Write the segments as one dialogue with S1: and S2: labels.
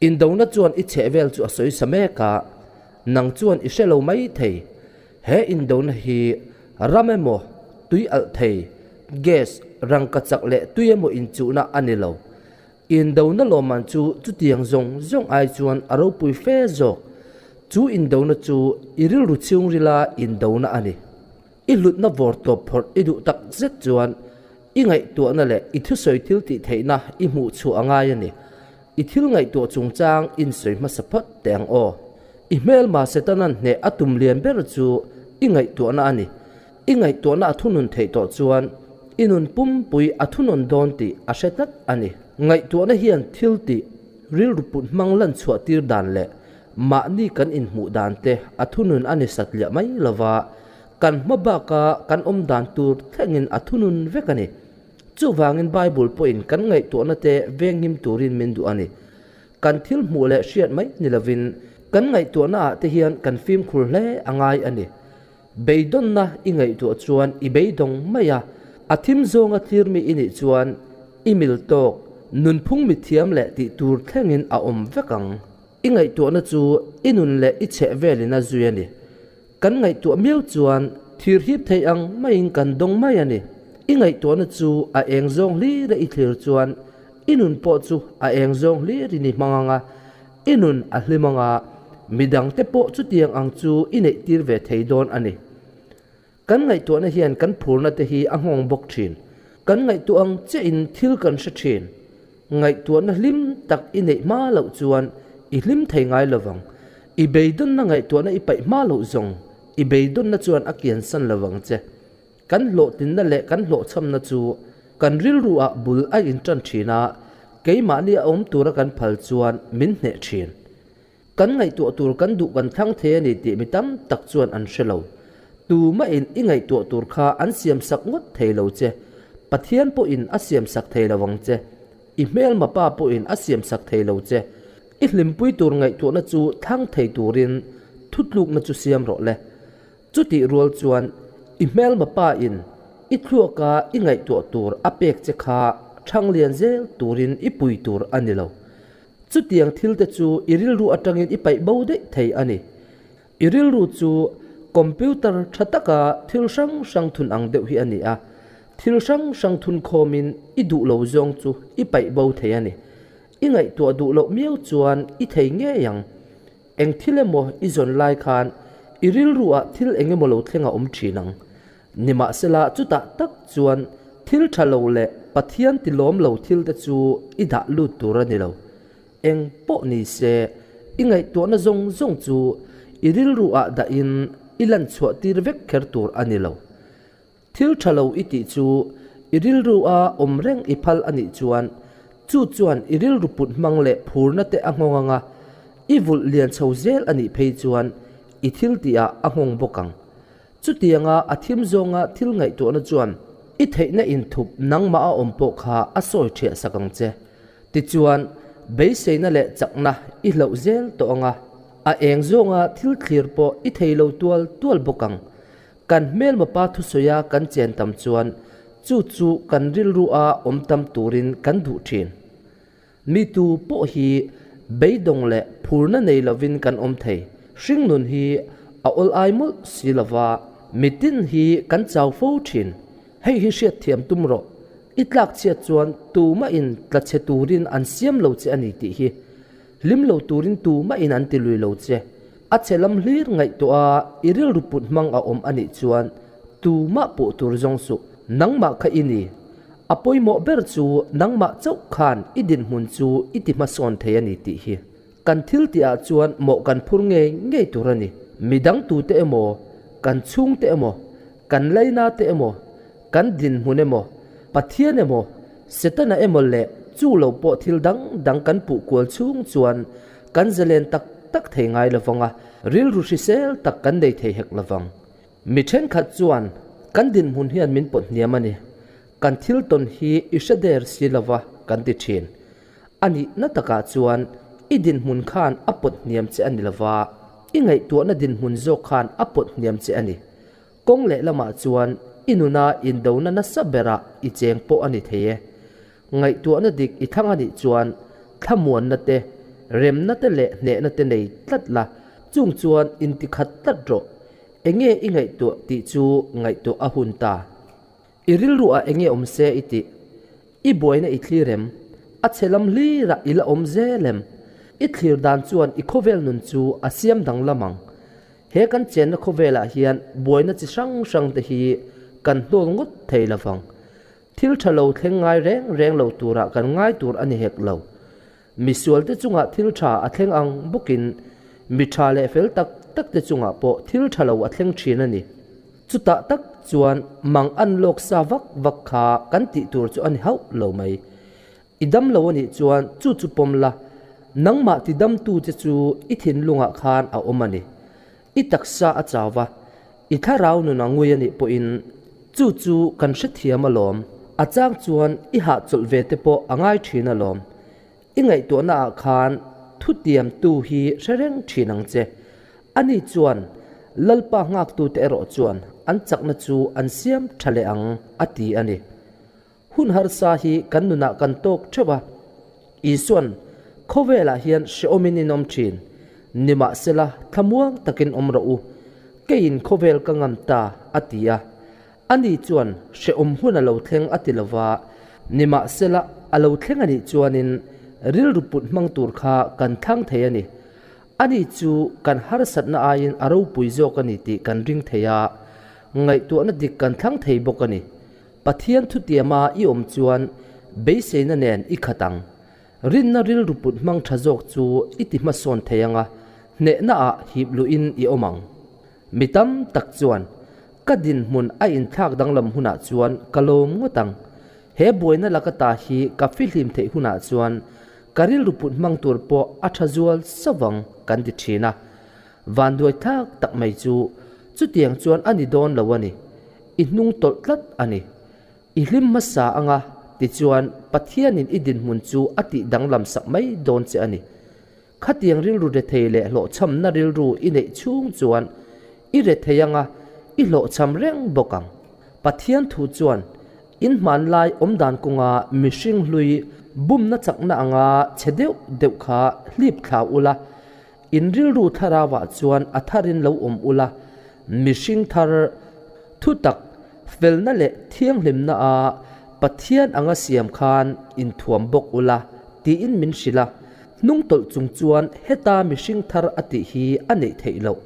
S1: Indona chuan i chhehvel chu a sawi sa mek a, nang chuan i hre lo mai thei. He indona hi ram emaw, tui alh thei, gas, rangka chak leh tui emaw inchuhna a ni lo. Indona lawmman chu chutiang zawng zawng ai chuan a ropui fe zawk. Chu indona chu i rilru chhungrila indona a ni. I hlutna vawr tawp phawrh i duh tak zet chuan i ngaihtuahna leh i thusawi thil tih theihna i hmuh chhuah a ngai a ni. I thil ngaihtuah chungchang insawi hmasa phawt teh ang aw. I hmelma Setana'n hneh a tum lian ber chu i ngaihtuahna a ni. I ngaihtuahna a thunun theih tawh chuan i nun pumpui a thunawn dawn tih a hre tlat a ni. Ngaihtuahna hian thil tih rilru put hmang lan chhuah tir dan leh mahni kan inhmuh dan te a thunun a ni satliah mai lova, kan hma baka kan awm dan tur thlengin a thunun vek a ni. Chuvangin Bible pawhin kan ngaihtuahna te venghim turin min duh a ni. Kan thil hmuh leh hriat mai ni lovin kan ngaihtuahna ah te hian kan fimkhur hle a ngai a ni. Beidawnna i ngaihtuah chuan i beidawng mai a, a thim zawnga thlir mi i nih chuan i mil tawk, nunphung mithiam leh tih tur thlengin a awm vek ang. I ngaihtuahna chu i nun leh i chheh velin a zui a ni. Kan ngaihtuah miau chuan thir hip thei ang maiin kan dawng mai a ni. I ngaihtuahna chu a eng zawng hlira i thlir chuan i nun pawh chu a eng zawng hlirin i hmang ang a, i nun a hlim ang a, midangte pawh chutiang ang chu i neihtir ve thei dawn a ni. Kan ngaihtuahna hian kan phurna te hi a nghawng bawk thin. Kan ngaihtuah ang chiahin thil kan hre thin. Ngaihtuahna hlim tak i neih hma loh chuan i hlim thei ngai lovang. I beidawnna ngaihtuahna i paih hma loh zawng i beidawnna chuan a kiansan lovang che. Kan hlawhtlinna leh kan hlawhchhamna chu kan rilru ah bul a intan thin a, keimahni a awm tura kan phal chuan min hneh thin. Kan ngaihtuah tur kan duh kan thlang thei a ni tih mi tam tak chuan an hre lo. Tumahin i ngaihtuah tur kha an siamsak ngawt thei lo che. Pathian pawhin a siamsak thei lo ang che. I hmelma pa pawhin a siamsak thei lo che. I hlimpui tur ngaihtuahna chu thlang thei turin thutlukna chu siam rawh le. Chutih rual chuan i hmelma pa in i thluaka i ngaihtuah tur a pek che kha thang lian zel turin i pui tur a ni lo. Chutiang thil te chu i rilru atangin i paih bo daih thei a ni. I rilru chu computer tha taka thil hrang hrang thun ang deuh hi a ni a, thil hrang hrang thun khawmin i duh lo zawng chu i paih bo thei a ni. I ngaihtuah duh loh miau chuan i thei ngei ang. Eng thil emaw i zawn lai khan i rilru ah thil eng emaw lo thleng a awm thin ang. Nimahsela chutah tak chuan thil tha lo leh Pathian ti lawm lo thil te chu i dah lut tur a ni lo. Eng pawh ni se, i ngaihtuahna zawng zawng chu i rilru ah dah in i lan chhuah tir vek kher tur a ni lo. Thil tha lo i tih chu i rilru a awm reng i phal a nih chuan chu chuan i rilru put hmang leh phurna te a nghawng ang a, i vulh lian chho zel a nih phei chuan i thil tihah a nghawng bawk ang. Chutianga a thim zawnga thil ngaihtuahna chuan i theihna inthup nangmah a awm pawh kha a sawi ṭhiah sak ang che. Tichuan, beiseina leh chakna i hlauh zel tawh ang a, a eng zawnga thil thlir pawh i thei lo tual tual bawk ang. Kan hmelma pa thusawia kan chen tam chuan chu chu kan rilru a awm tam turin kan duh thin. Mi tu pawh hi beidawng leh phurna nei lovin kan awm thei. Hringnun hi a awl ai mawlh si lova, mitin hi kan chau fo thin. Hei hi hriatthiam tum rawh. I tlak chhiat chuan tumahin tla chhe turin an siam lo che a ni tih hi. Hlim lo turin tumahin an ti lui lo che. A chhe lam hlir ngaihtuah a i rilru put hmang a awm a nih chuan tumah puh tur zawng suh. Nangmah kha i ni. A pawimawh ber chu nangmah chauh khan i dinhmun chu i ti hmasawn thei a ni tih hi. Kan thil tih ah chuan mawh kan phur ngei ngei tur a ni. Midang tute emaw, kan chhungte emaw, kan laina te emaw, kan dinhmun emaw, Pathian emaw, Setana emaw leh chu lo pawh thil dang dang kan puh kual chhung chuan kan zalen tak tak thei ngai lovang a, rilru hrisel tak kan nei thei hek lovang. Mi thenkhat chuan kan dinhmun hian min pawt hniam a ni, kan thil tawn hi i hre der si lova kan ti thin. A nihna takah chuan i dinhmun khan a pawt hniam che a ni lova, i ngaihtuahna dinhmun zawk khan a pawt hniam che a ni. Kawng lehlamah chuan i nuna indona nasa berah i cheng pawh a ni thei e. Ngaihtuahna dik i thlang a nih chuan thlamuanna te, remna te leh hnehna te nei tlat la, chung chuan intikhat tlat rawh. Enge i ngaihtuah tih chu ngaihtuah a hun ta. I rilruah enge awm se i tih? I buaina i thlir em? A chhe lam hlirah i la awm zel em? I thlir dan chuan i khawvel nun chu a siam danglam ang. He kan chenna khawvelah hian buaina chi hrang hrang te hi kan hnawl ngawt thei lo vang. Thil tha lo thleng ngai reng reng lo turah kan ngai tur a ni hek lo. Misualte chungah thil tha a thleng ang bawkin mi tha leh fel tak tak te chungah pawh thil tha lo a thleng thin a ni. Chutah tak chuan mang an lawk sa vak vak kha kan tih tur chu a ni hauh lo mai. I dam lo a nih chuan chu chu pawm la, nangmah ti damtu che chu i thinlungah khan a awm a ni. I taksa a chau va, i thlarau nun a ngui a nih pawhin chu chu kan hrethiam alawm. A chang chuan i hahchawlh ve te pawh a ngai thin alawm. I ngaihtuahna ah khan thutiamtu hi hre reng thin ang che. Ani chuan Lalpa nghaktute erawh chuan an chakna chu an siam tha leh ang a ti a ni. Hun harsa hi kan nunah kan tawk theuh a, Isua'n khawvelah hian hrehawmin in awm thin, nimahsela thlamuang takin awm rawh u, keiin khawvel ka ngam ta a ti a. Ani chuan hrehawm hun a lo thleng a ti lo va, nimahsela a lo thleng a nih chuanin rilru put hmang tur kha kan thlang thei a ni. Ani chu kan harsatna aiin a ropui zawk a ni tih kan ring thei a, ngaihtuahna dik kan thlang thei bawk a ni. Pathian thutiama i awm chuan beiseina nen i khat ang. Rinna rilru put hmang tha zawk chu i ti hmasawn thei ang a, hnehna ah hip luhin i awm ang. Mi tam tak chuan, Ka dinhmun a inthlak danglam hunah chuan ka lawm ngawt ang. He buaina laka ta hi ka fihlim theih hunah chuan ka rilru put hmang tur pawh a tha zual sauh ang kan ti thin a. Vanduai thlak tak mai chu chutiang chuan a ni dawn lo a ni. I hnung tawlh tlat a ni. I hlim hmasa anga tichuan Pathianin i dinhmun chu a tih danglam sak mai dawn che a ni. Khatiang rilru rethei leh hlawhchhamna rilru i neih chhung chuan i rethei anga i hlawhchham reng bawk ang. Pathian thu chuan in hmanlai awmdan kawnga mihring hlui bumna chakna anga chhe deuh deuh kha hlip thla ula, In rilru thlarauah chuan a tharin lo awm ula, mihring thar thutak felna leh thianghlimna a Pathian anga siam khan inthuam bawk ula tiin min hrilh a, hnungtawlh chung chuan heta mihring thar a tih hi a neih theih loh.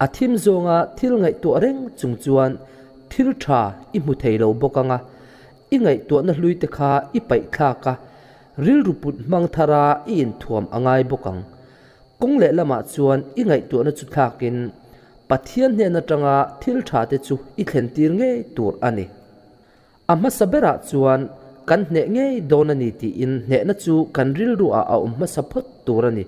S1: A thim zawnga thil ngaihtuah reng chung chuan thil tha i hmu thei lo bawk anga, i ngaihtuahna hlui te kha i paih thlak a, Rilru put hmang thara i inthuam a ngai bawk ang. Kawng leh lamah chuan i ngaihtuahna chu thlakin Pathian hnen atanga thil tha te chu i thlentir ngei tur a ni. A hmasa berah chuan kan hneh ngei dawn a ni tiin hnehna chu kan rilruah a awm hmasa phawt tur a ni.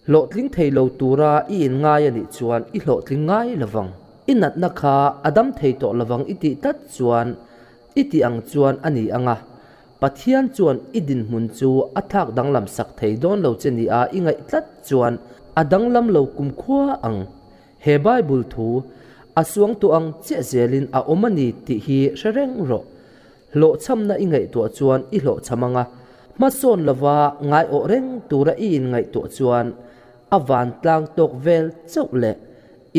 S1: Hlawhtling thei lo tura i inngai a nih chuan i hlawhtling ngai lovang. I natna kha a dam thei tawh lovang i tih tlat chuan i tih ang chuan a ni ang a, Pathian chuan i dinhmun chu a thlak danglam sak thei dawn lo che nia i ngaih tlat chuan a danglam lo kumkhua ang. He Bible thu a suangtuah ang chiah zelin a awm a ni tih hi hre reng rawh. Hlawhchhamna i ngaihtuah chuan i hlawhchham ang a, hmasawn lova ngaiawh reng tura i inngaihtuah chuan a vantlang tawk vel chauh leh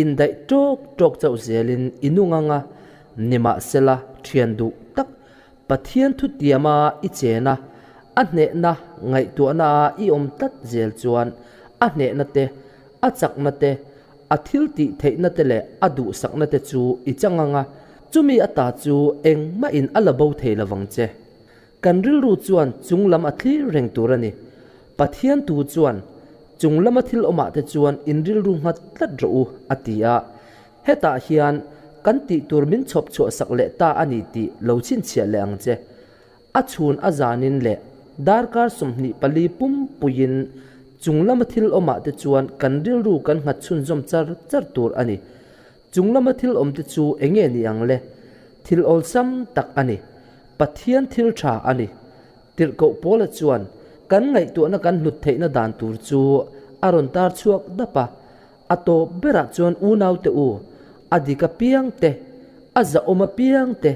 S1: indaih tawk tawk chauh zelin i nung ang a, nimahsela thian duh tak Pathian thutiama i chen a, a hnehna ngaihtuahna a i awm tlat zel chuan a hnehna te, a chakna te, A thil tih theihna te leh a duhsakna te chu i chang ang a, chumi ata chu engmahin a la bo thei lovang che. Kan rilru chuan chung lam a thlir reng tur a ni. Pathian tu chuan, Chung lama thil awmah te chuan in rilru nghat tlat rawh u, a ti a. Hetah hian kan tih tur min chhawp chhuahsak leh ta a ni tih lo chhinchhiah leh ang che. A chhun a zanin leh darkar 24 pumpuiin chung lama thil awmah te chuan kan rilru kan nghat chhunzawm char char tur a ni. Chung lama thil awm te chu eng nge ni ang le? Thil awlsam tak a ni. Pathian thil tha a ni. Tirhkoh Paula chuan kan ngaihtuahna kan hlut theihna dan tur chu a rawn tar chhuak dap a. A tawp berah chuan unaute u, a dik apiang te, a zahawm apiang te,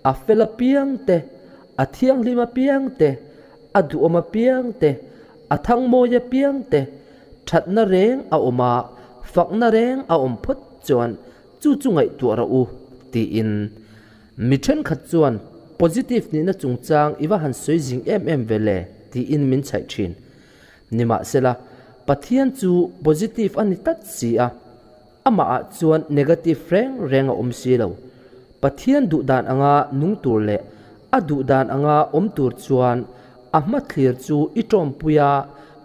S1: a fel apiang te, a thianghlim apiang te, a duhawm apiang te, A thangmawi apiang te, thatna reng a awm a, fakna reng a awm phawt chuan chu chu ngaihtuah rawh u, tiin. Mi thenkhat chuan positive nihna chungchang i va han sawi zing em em ve le, tiin min chhaih thin. Nimahsela, Pathian chu positive a ni tlat si a, amahah chuan negative reng reng a awm si lo. Pathian duh dan anga nung tur leh a duh dan anga awm tur chuan a hma thlir chu i tawmpui a,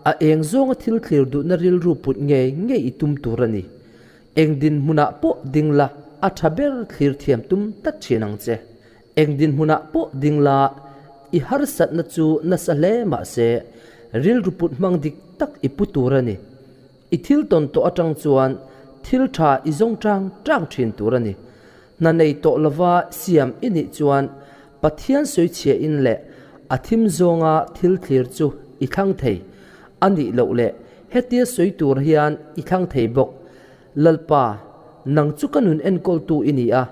S1: a eng zawnga thil thlir duhna rilru put ngei ngei i tum tur a ni. Eng dinhmunah pawh ding la a tha ber thlir thiam tum tlat thin ang che. Eng dinhmunah pawh ding la i harsatna chu nasa hle mahse rilru put hmang dik tak i pu tur a ni. I thil tawn tawh atang chuan thil tha i zawng tang tang thin tur a ni. Hna nei tawh lova siam i nih chuan Pathian sawichhia in leh a thim zawnga thil thlir chu i thlang thei a nih loh leh hetia sawi tur hian i thlang thei bawk. Lalpa, nang chu ka nun enkawltu i ni a,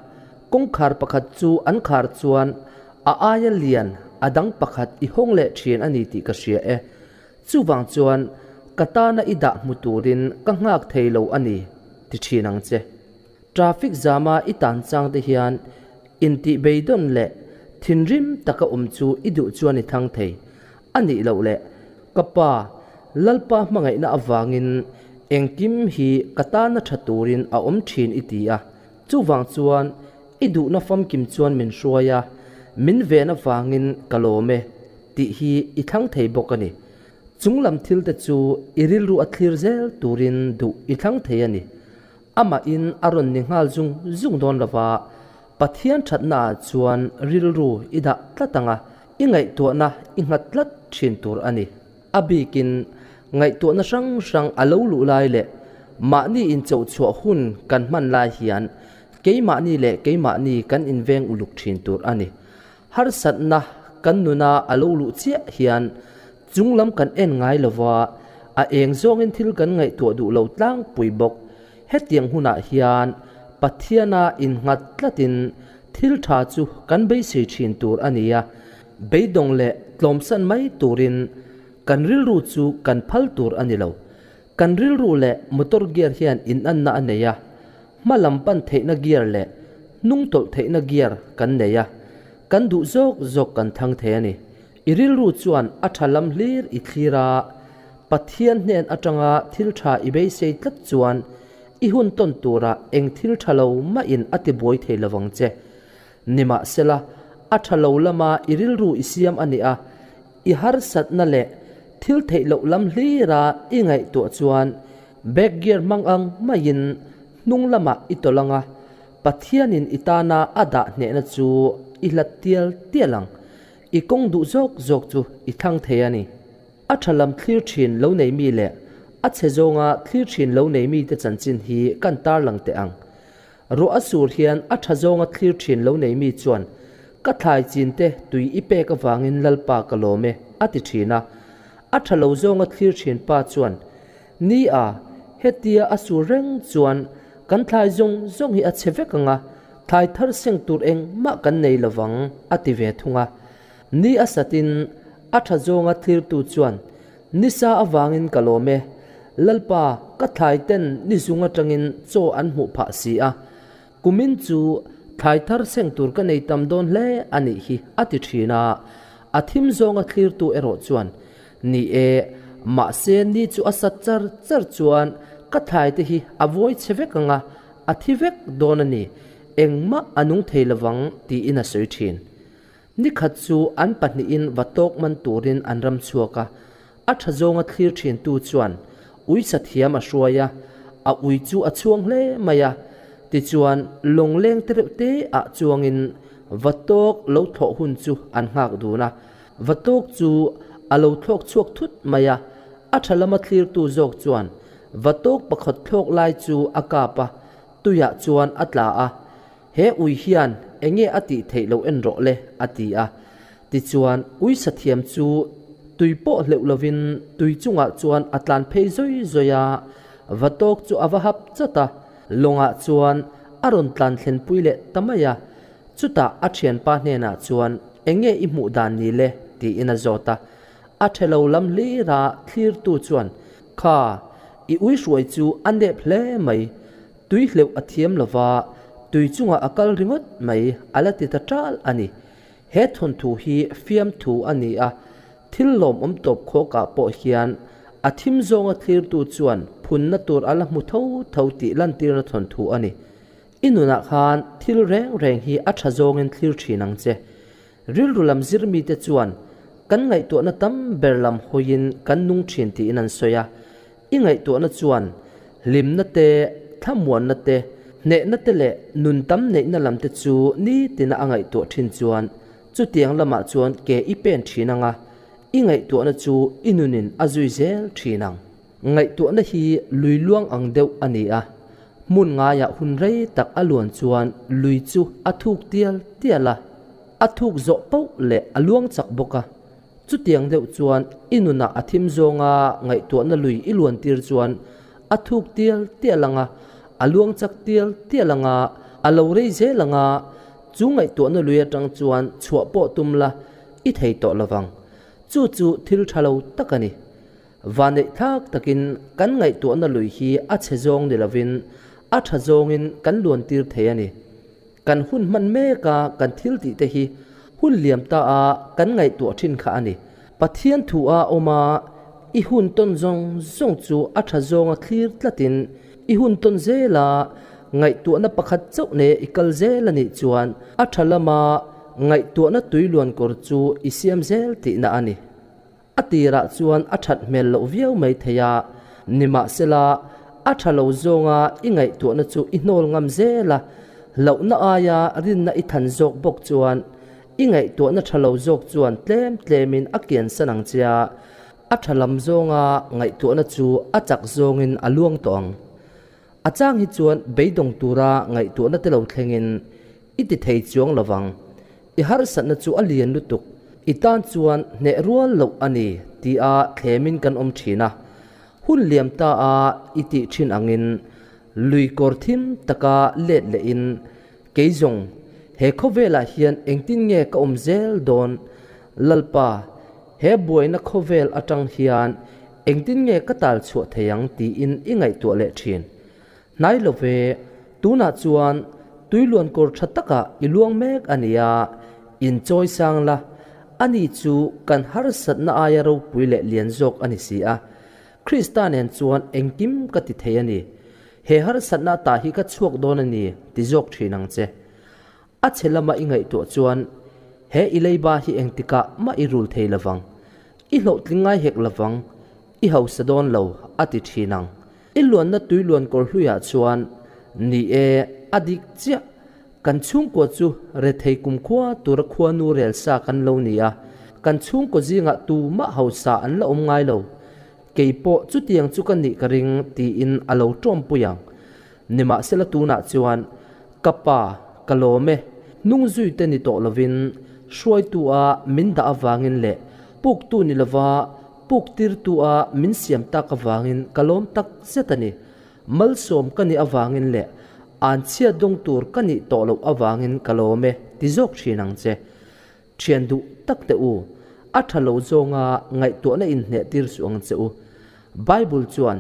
S1: kawngkhar pakhat chu an khar chuan a aia lian a dang pakhat i hawng leh thin a ni tih ka hria e. Chuvang chuan ka tana i dah hmu turin ka nghak thei lo a ni, ti thin ang che. Traffic zama i tan chang te hian intih beidawn leh thinrim taka awm chu i duh chuan i thang thei a nih loh leh ka pa Lalpa hmangaihna avangin engkim hi ka tana tha turin a awm thin i ti a, chuvang chuan i duhna famkim chuan min hruai a, min ven avangin ka lawm e tih hi i thlang thei bawk a ni. Chung lam thil te chu i rilru a thlir zel turin duh i thlang thei a ni. Amahin a rawn ni nghal zung zung dawn lova, Pathian thatnaah chuan rilru i dah tlat ang a, i ngaihtuahna i nghat tlat thin tur a ni. A bikin ngaihtuahna hrang hrang a lo luh lai leh mahni inchoh chhuah hun kan hman lai hian keimahni leh keimahni kan inveng uluk thin tur a ni. Harsatna kan nuna a lo luh chiah hian Chunglam kan en ngai lova, a eng zawngin thil kan ngaihtuah duh lo tlangpui bawk. Hetiang hunah hian Pathiana innghat tlatin thil tha chu kan beisei thin tur a ni a, beidawng leh tlawmsan mai turin kan rilru chu kan phal tur a ni lo. Kan rilru leh motor gear hian inanna a nei a, hma lam pan theihna gear leh hnung tawlh theihna gear kan nei a, kan duh zawk zawk kan thang thei a ni. I rilru chuan a tha lam hlir i thlir a, Pathian hnen atanga thil tha i beisei tlat chuan i hun tawn turah eng thil tha lo mahin a ti buai thei lovang che. Nimahsela, a tha lo lama i rilru i siam a nih a, i harsatna leh thil theih loh lam hlira i ngaihtuah chuan back gear hmang ang maiin hnung lamah i tawlh ang a, Pathianin i tana a dah hnehna chu i hlat tial tial ang. I kawng duh zawk zawk chu i thlang thei a ni. A tha lam thlir thin lo nei mi leh a chhe zawnga thlir thin lo nei mite chanchin hi kan tarlang teh ang. Ruah a sur hian a tha zawnga thlir thin lo nei mi chuan, Ka thlai chinte tui i pek avangin Lalpa ka lawm e, a ti thin a. A tha lo zawnga thlir thin pa chuan, Ni a, hetia a sur reng chuan kan thlai zawng zawng hi a chhe vek ang a, Thlai thar seng tur engmah kan nei lovang, a ti ve thung a. Ni a satin a tha zawnga thlirtu chuan, Nisa avangin ka lawm e, Lalpa, ka thlai ten ni zung atangin chaw an hmuh phah si a, kumin chu thlai thar seng tur ka nei tam dawn hle a nih hi, a ti thin a. A thim zawnga thlirtu erawh chuan, Ni e, mahse ni chu a sat char char chuan ka thlai te hi a vawi chhe vek ang a, A thi vek dawn a ni, engmah a nung thei lovang tiin a sawi thin. Nikhat chu an pahnihin va tawk man turin an ram chhuak a, a tha zawnga thlir thintu chuan uisa thiam a hruai a, a ui chu a chhuang hle mai a, tichuan lawngleng te reuh te ah chuangin va tawk lo thlawh hun chu an nghak dun a, va tawk chu a lo thlawk chhuak thut mai a, a tha lama thlirtu zawk chuan Vatawk pakhat thlawk lai chu a kap a, tuiah chuan a tla a, He ui hian enge a tih theih loh en rawh le, a ti a. Tichuan, ui sathiam chu tui pawh hleuh lovin tui chungah chuan a tlan phei zawi zawi a, vatawk chu a va hap chat a, lawngah chuan a rawn tlan thlenpui leh ta mai a. Chutah a thianpa hnenah chuan, Enge i hmuh dan ni le? tiin a zawt a. A ṭhe lo lam hlira thlirtu chuan, Kha, i ui hruai chu a nep hle mai, tui hleuh a thiam lo va, tui chungah a kal ringawt mai, a la ti ta ṭal a ni. He thawnthu hi fiamthu a ni a, thil lawmawm tawp khawkah pawh hian a thim zawnga thlirtu chuan phunna tur a la hmu tho tho tih lantirna thawnthu a ni. I nunah khan thil reng reng hi a ṭha zawngin thlir ṭhin ang che. Rilru lam zir mite chuan kan ngaihtuahna tam ber lam hawiin kan nung ṭhin tiin an sawi a. I ngaihtuahna chuan hlimna te, thlamuanna te, hnehna te leh nun tam neihna lam te chu nitina a ngaihtuah ṭhin chuan chutiang lamah chuan ke i pen ṭhin ang a, i ngaihtuahna chu i nunin a zui zel ṭhin ang. Ngaihtuahna hi lui luang ang deuh a ni a, hmun ngaiah hun rei tak a luan chuan lui chu a thuk tial tial a, a thuk zawh poh leh a luang chak bawk a. Chutiang deuh chuan i nunah a thim zawnga ngaihtuahna lui i luan tir chuan a thuk tial tial ang a, a luang chak tial tial ang a, a lo rei zel ang a, chu ngaihtuahna lui atang chuan chhuah pawh tum la i thei tawh lovang. Chu chu thil tha lo tak a ni. Vaneih thlak takin kan ngaihtuahna lui hi a chhe zawng ni lovin a tha zawngin kan luan tir thei a ni. Kan hun hman meka kan thil tih te hi hun liam ta a kan ngaihtuah thin kha a ni. Pathian thu a awm a, i hun tawn zawng zawng chu a tha zawnga thlir tlatin i hun tawn zela ngaihtuahna pakhat chauh ne i kal zel a nih chuan a tha lama ngaihtuahna tui luan kawr chu i siam zel tihna a ni. A tirah chuan a that hmel loh viau mai thei a, nimahsela a tha lo zawnga i ngaihtuahna chu i hnawl ngam zel a, hlauhna aia rinna i than zawk bawk chuan i ngaihtuahna tha lo zawk chuan tlem tlemin a kiansan ang che a, a tha lam zawnga ngaihtuahna chu a chak zawngin a luang tawh ang. A chang hi chuan beidawng tura ngaihtuahna te lo thlengin i ti thei chuang lovang. I harsatna chu a lian lutuk, i tan chuan hneh rual loh a ni tia thlemin kan awm thin a. Hun liam ta a i tih thin angin lui kawr thim taka let lehin kei zawng he khawvelah hian engtin nge ka awm zel dawn Lalpa, he buaina khawvel atang hian engtin nge ka tal chhuah thei ang tiin i ngaihtuah leh thin. Hnai lo ve, tunah chuan tuiluan kawr tha takah i luang mek a nia, inchawi sang la, ani chu kan harsatna aia ropui leh lian zawk a ni si a. Krista nen chuan engkim ka ti thei a ni. He harsatna tah hi ka chhuak dawn a ni, ti zawk thin ang che. A chhe lama i ngaihtuah chuan he i leiba hi engtikah mah i rul thei lovang, i hlawhtling ngai hek lovang, i hausa dawn lo, a ti thin ang. I luanna tui luan kawr hluiah chuan, Ni e, a dik chiah, kan chhungkua chu rethei kumkhua tura khuanu rel sa kan lo ni a, kan chhungkaw zingah tumah hausa an la awm ngai lo. Kei pawh chutiang chu ka nih ka ring, tiin a lo tawmpui ang. Nimahsela tunah chuan ka pa ka lawm e, hnung zui te ni tawh lovin hruaitu a min dah avangin leh puktu ni lova puk tirtu a min siam tak avangin ka lawm tak zet a ni. Malsawm ka nih avangin leh anchhia dawng tur ka nih tawh loh avangin ka lawm e ti zawk thin ang che. Thian duh tak teh u, a tha lo zawnga ngaihtuahna inhneh tir suh ang che u. Bible chuan,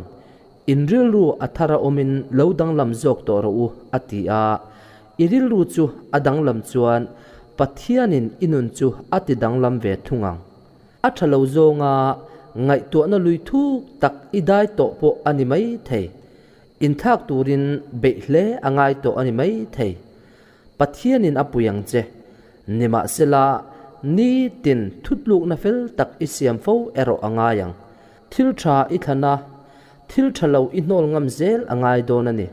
S1: In rilru a thar a awmin lo danglam zawk tawh rawh u, a ti a. I rilru chu a danglam chuan Pathianin i nun chu a ti danglam ve thung ang. A tha lo zawnga ngaihtuahna lui thuk tak i dai tawh pawh a ni mai thei. Inthlak turin beih hle a ngai tawh a ni mai thei. Pathianin a pui ang che. Nimahsela, nitin thutlukna fel tak i siam fo erawh a ngai ang. Thil tha i thlan a, thil tha lo i hnawl ngam zel a ngai dawn a ni.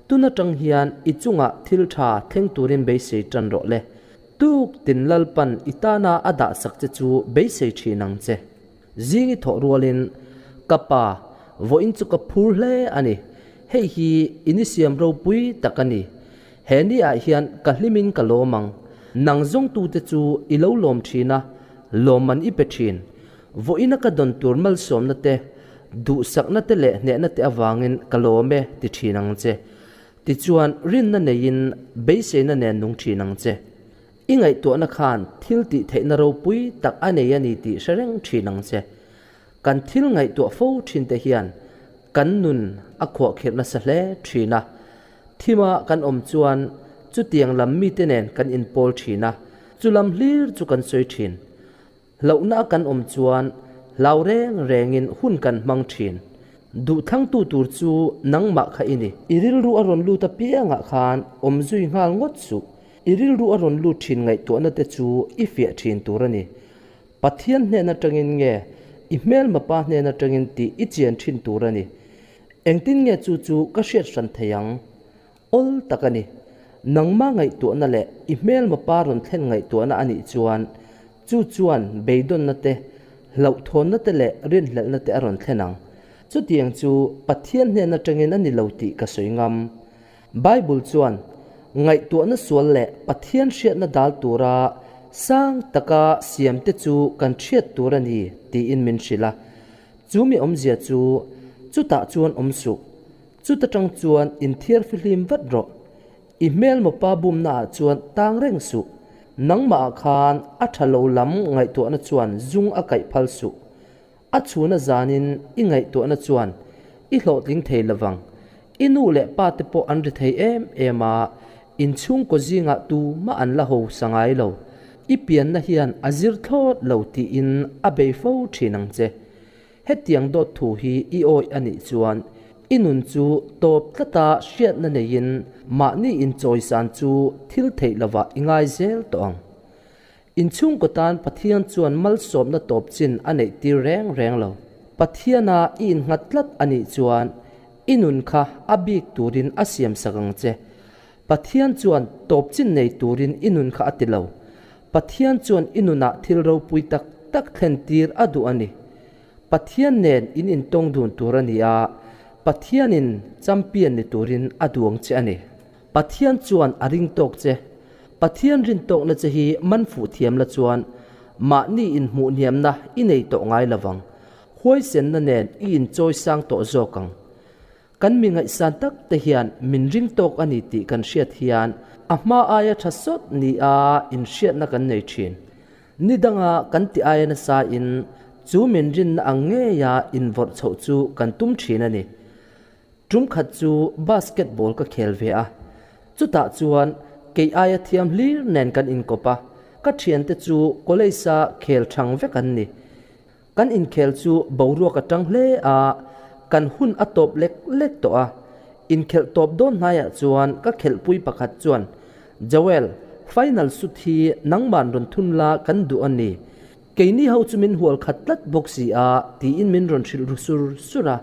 S1: Tun atang hian i chungah thil tha thleng turin beisei tan rawh le. Tuk tin Lalpan i tana a dahsak che chu beisei thin ang che. Zing i thawh rualin, Ka pa, vawiin chu ka phur hle a ni. Hei hi in i siam ropui tak a ni. He ni ah hian ka hlimin ka lawm ang. Nang zawngtute chu i lo lawm thin a, lawmman i pe thin. Vawiina ka dawn tur malsawmna te, duhsakna te leh hnehna te avangin ka lawm e ti thin ang che. Tichuan, rinna neiin beiseina nen nung thin ang che. I ngaihtuahna khan thil tih theihna ropui tak a nei a ni tih hre reng thin ang che. Kan thil ngaihtuah fo thin te hian kan nun a khuahkhirh nasa hle thin a. Thima kan awm chuan chutiang lam mite nen kan inpawl thin a, chu lam hlir chu kan sawi thin. Hlauhna a kan awm chuan hlau reng rengin hun kan hmang thin. Duhthlangtu tur chu nangmah kha i ni. I rilru a rawn lut apiangah khan awm zui nghal ngawt suh. I rilru a rawn lut thin ngaihtuahna te chu i fiah thin tur a ni. Pathian hnen atangin nge i hmelma pa hnen atangin tih i chian thin tur a ni. Engtin nge chu chu ka hriat hran thei ang? Awl tak a ni. Nangma ngaihtuahna leh i hmelma pa rawn thlen ngaihtuahna a nih chuan chu chuan beidawnna te, hlauhthawnna te leh rinhlelhna te a rawn thlen ang. Chutiang chu Pathian hnen atangin a ni lo tih ka sawi ngam. Bible chuan ngaihtuahna sual leh Pathian hriatna dal tura sang taka siamte chu kan hriat tur a ni tiin min hrilh a. Chu mi awmzia chu chutah chuan awm suh. Chuta tang chuan inthiar fihlim vat rawh. I hmelmawpa bumnaah chuan tang reng suh. Nangmahah khan a tha lo lam ngaihtuahna chuan zung a kaih phal suh. A chhuna zanin i ngaihtuahna chuan i hlawhtling thei lovang. I nu leh pa te pawh an ri thei em em a, inchhungkaw zingah tumah an la hausa ngai lo. I pianna hian a zir thlawt lo tiin a bei fo thin ang che. Hetiang dawt thu hi i awih a nih chuan i nun chu tawp tlata hriatna neiin mahni inchawisan chu thil theih lovah i ngai zel tawh ang. Inchhungkaw tan Pathian chuan malsawmna tawp chin a neih tir reng reng lo. Pathiana i innghat tlat a nih chuan i nun kha a bik turin a siamsak ang che. Pathian chuan tawp chin nei turin i nun kha a ti lo. Pathian chuan i nunah thil ropui tak tak thlen tir a duh a ni. Pathian nen in intawng dun tur a ni a, Pathianin champion ni turin a duang che a ni. Pathian chuan a ring tawk che. Pathian rin tawkna che hi man fuh thiam la chuan mahni inhmuh hniamna i nei tawh ngai lo vang. Huaisenna nen i inchawi sang tawh zawk ang. Kan mi ngaihsan tak te hian min ring tawk a ni tih kan hriat hian a hma aia tha sawt nia inhriatna kan nei thin. Ni danga kan ti aia nasa in chu min rinna ang ngeia invawrh chhoh chu kan tum thin a ni. Tum khat chu basketball ka khel ve a, chutah chuan kei aia thiam hlir nen kan inkawp a, ka thiante chu college-a khel thang vek an ni. Kan inkhel chu boruak a tang hle a, kan hun a tawp lek lek tawh a. Inkhelh tawp dawn hnaiah chuan ka khelhpui pakhat chuan, Joel, final shoot hi nangman rawn thun la kan duh a ni. Keini ho chu min hual khat tlat bawk si a, tiin min rawn hrilh ru sur sur a.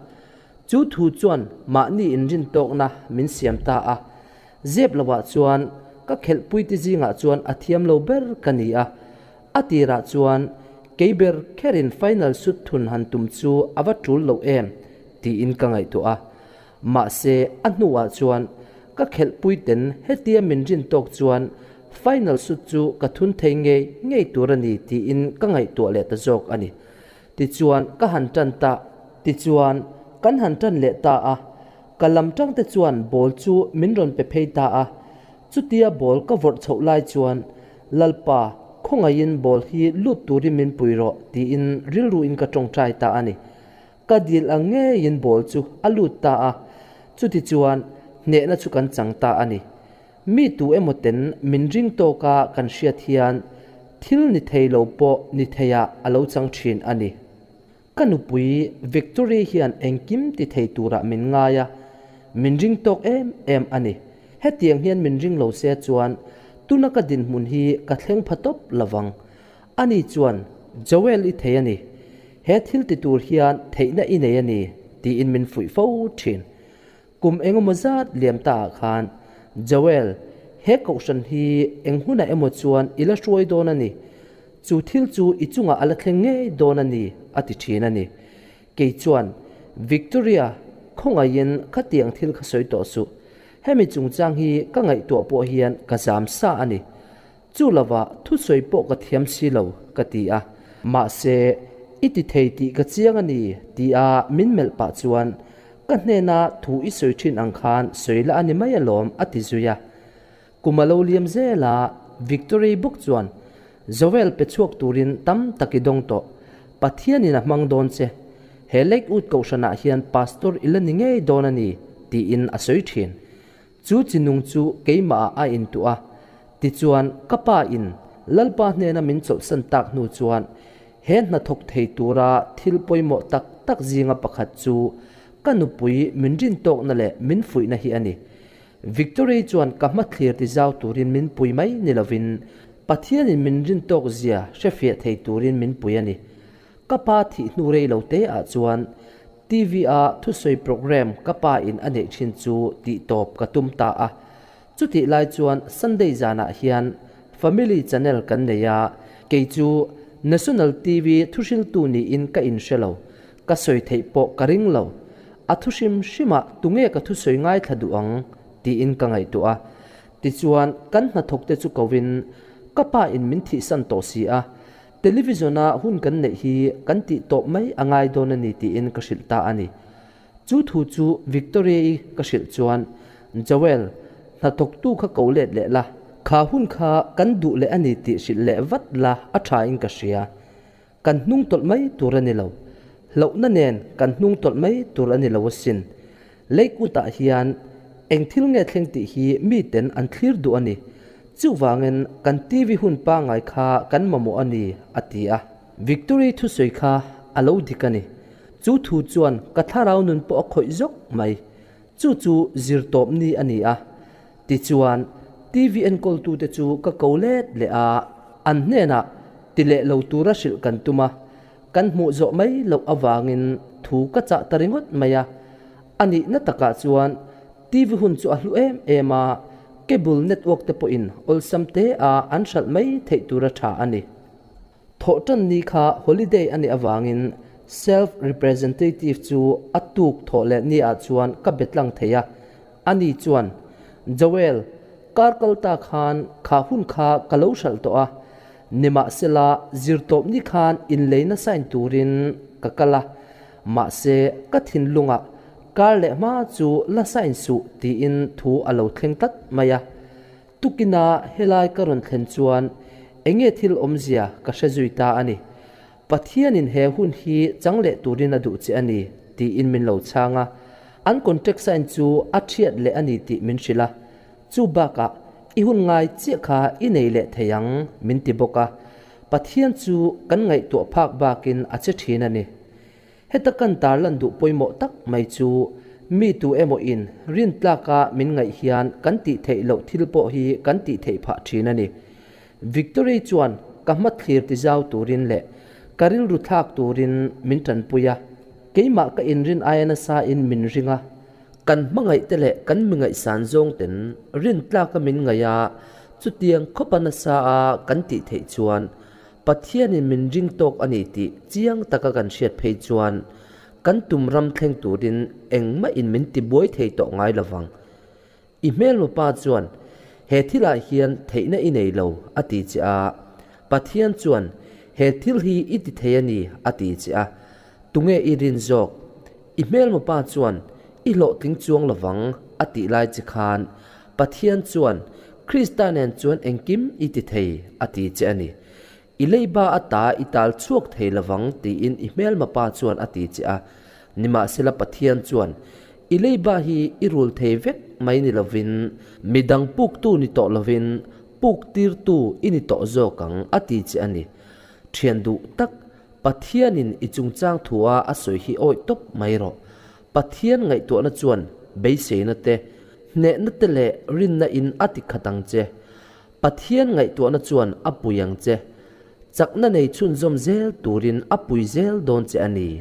S1: Chu thu chuan mahni inrin tawkna min siam ta a. Zep lovah chuan ka khelhpuite zingah chuan a thiam lo ber ka ni a. A tirah chuan kei ber kherin final shoot thun han tum chu a va tul lo em tiin ka ngaihtuah a. Mahse a hnuah chuan ka khelhpuiten hetia min rin tawk chuan final shoot chu ka thun thei ngei ngei tur a ni tiin ka ngaihtuah leh ta zawk a ni. Tichuan ka han tan ta. Tichuan kan han tan leh ta a, ka lam tangte chuan ball chu min rawn pe phei ta a. Chutia ball ka vawrh chhoh lai chuan, Lalpa, khawngaihin ball hi lut turin min pui rawh tiin rilruin ka tawngtai ta a ni. Ka dil ang ngeiin ball chu a lut ta a, chutichuan hnehna chu kan chang ta a ni. Mi tu emaw ten min ring tawka kan hriat hian thil ni thei lo pawh ni theiah a lo chang thin a ni. Ka nupui Victory hian engkim ti thei turah min ngai a, min ring tawk em em a ni. Hetiang hian min ring lo se chuan tuna ka dinhmun hi ka thleng pha tawp lovang. Ani chuan, Joel i thei a ni. He thil ti tur hian theihna i nei a ni, tiin min fuih fo thin. Kum engemaw zat liam ta ah khan, Joel, he kohhran hi eng hunah emaw chuan i la hruai dawn a ni. Chu thil chu i chungah a la thleng ngei dawn a ni, a ti thin a ni. Kei chuan, Victoria, khawngaihin khatiang thil kha sawi tawh suh. Hemi chungchang hi ka ngaihtuah pawh hian ka zam sa a ni. Chu lovah thusawi pawh ka thiam si lo, ka ti a. Mahse, i ti thei tih ka chiang a ni, tia min melh pah chuan, Ka hnena thu i sawi thin ang khan sawi la a ni mai alawm, a ti zui a. Kum a lo liam zel a, Victory bawk chuan, Joel pe chhuak turin tam tak i dawng tawh. Pathianin a hmang dawn che. He Lakewood kohhranah hian pastor i la ni ngei dawn a ni, tiin a sawi thin. Chu chi nung chu keimahah a intuah a. Tichuan, ka pa in Lalpa hnena min chawlhsan tak hnu chuan he hnathawk thei tura thil pawimawh tak tak zinga pakhat chu ka nupui min rintawkna leh min fuihna hi a ni. Victory chuan ka hmathlir ti zau turin min pui mai ni lovin Pathianin min rintawk zia hrefiah thei turin min pui a ni. Ka pa thih hnu rei lo te ah chuan TV a thusawi program ka pa in a neih thin chu tih tawp ka tum ta a. Chutih lai chuan Sunday zanah hian Family Channel kan nei a, kei chu National TV thuhriltu niin ka inhre lo, ka sawi theih pawh ka ring lo. A thu hrim hrimah tunge ka thusawi ngaithla duh ang tiin ka ngaihtuah a. Tichuan kan hnathawkte chu kovin ka pa in min thihsan tawh si a, Television-a hun kan neih hi kan tih tawp mai a ngai dawn a ni tiin ka hrilh ta a ni. Chu thu chu Victoria-i ka hrilh chuan, Joel, hnathawktu kha ko let leh la, kha hun kha kan duh leh a ni tih hrilh leh vat la a thain ka hria. Kan hnung tawlh mai tur a ni lo. Hlauhna nen kan hnung tawlh mai tur a ni lo asin. Leikutah hian eng thil nge thleng tih hi miten an thlir duh a ni. Chuvangin kan TV hun pangngai kha kan mamawh a ni, a ti a. Victory thusawi kha a lo dik a ni. Chu thu chuan ka thlarau nun pawh a khawih zawk mai. Chu chu zir tawp ni a ni a. Tichuan, TV enkawltute chu ka ko let leh a, an hnenah ti leh lo tura hrilh kan tum a. Kan hmuh zawh mai loh avangin thu ka chah ta ringawt mai a. A nihna takah chuan TV hun chu a hlu em em a, cable network te pawhin awlsam te a an hralh mai theih tura tha a ni. Thawhtan ni kha holiday a nih avangin self representative chu a tuk thawh leh ni ah chuan ka be tlang thei a. Ani chuan, Joel, kar kal ta khan kha hun kha ka lo hralh tawh a, Nimahsela, zirtawpni khan inleina sign turin ka kal a, mahse ka thinlungah kar leh hma chu la sign suh tiin thu a lo thleng tlat mai a. Tukina helai ka rawn thlen chuan enge thil awmzia ka hre zui ta a ni. Pathianin he hun hi chang leh turin a duh che a ni tiin min lo chhang a, an contract sign chu a thiat leh a ni tih min hrilh a. Chu bakah i hun ngai chiah kha i nei leh thei ang min ti bawk a, Pathian chu kan ngaihtuah phak bakin a che thin a ni. Heta kan tarlan duh pawimawh tak mai chu mi tu emaw in rintlaka min ngaih hian kan tih theih loh thil pawh hi kan tih theih phah thin a ni. Victory chuan ka hmathlir ti zau turin leh ka rilru thlak turin min tanpui a, keimah ka inrin aia nasa in min ring a, Kan hmangaihte leh kan mi ngaihsan zawngten rintlaka min ngaih a, chutiang khawpa nasa a kan tih theih chuan Pathianin min ring tawk a ni tih chiang taka kan hriat phei chuan kan tum ram thleng turin engmahin min tibuai thei tawh ngai lovang. I hmelmapa chuan he thilah hian theihna i nei lo a ti che a, Pathian chuan he thil hi i ti thei a ni a ti che a, tunge i rin zawk? I hmelmapa chuan i hlawhtling chuang lovang a tih lai che khan Pathian chuan Krista nen chuan engkim i ti thei a ti che a ni. I leiba ata i tal chhuak thei lovang tiin i hmelmapa chuan a ti che a. Nimahsela Pathian chuan i leiba hi i rul thei vek mai ni lovin midang puktu ni tawh lovin puk tirtu i ni tawh zawk ang a ti che a ni. Thian duh tak Pathianin i chungchang thua a sawi hi awih tawp mai rawh. Pathian ngaihtuahna chuan beiseina te, hnehna te leh rinna in a ti khat ang che. Pathian ngaihtuahna chuan a pui ang che. Chakna nei chhunzawm zel turin a pui zel dawn che a ni.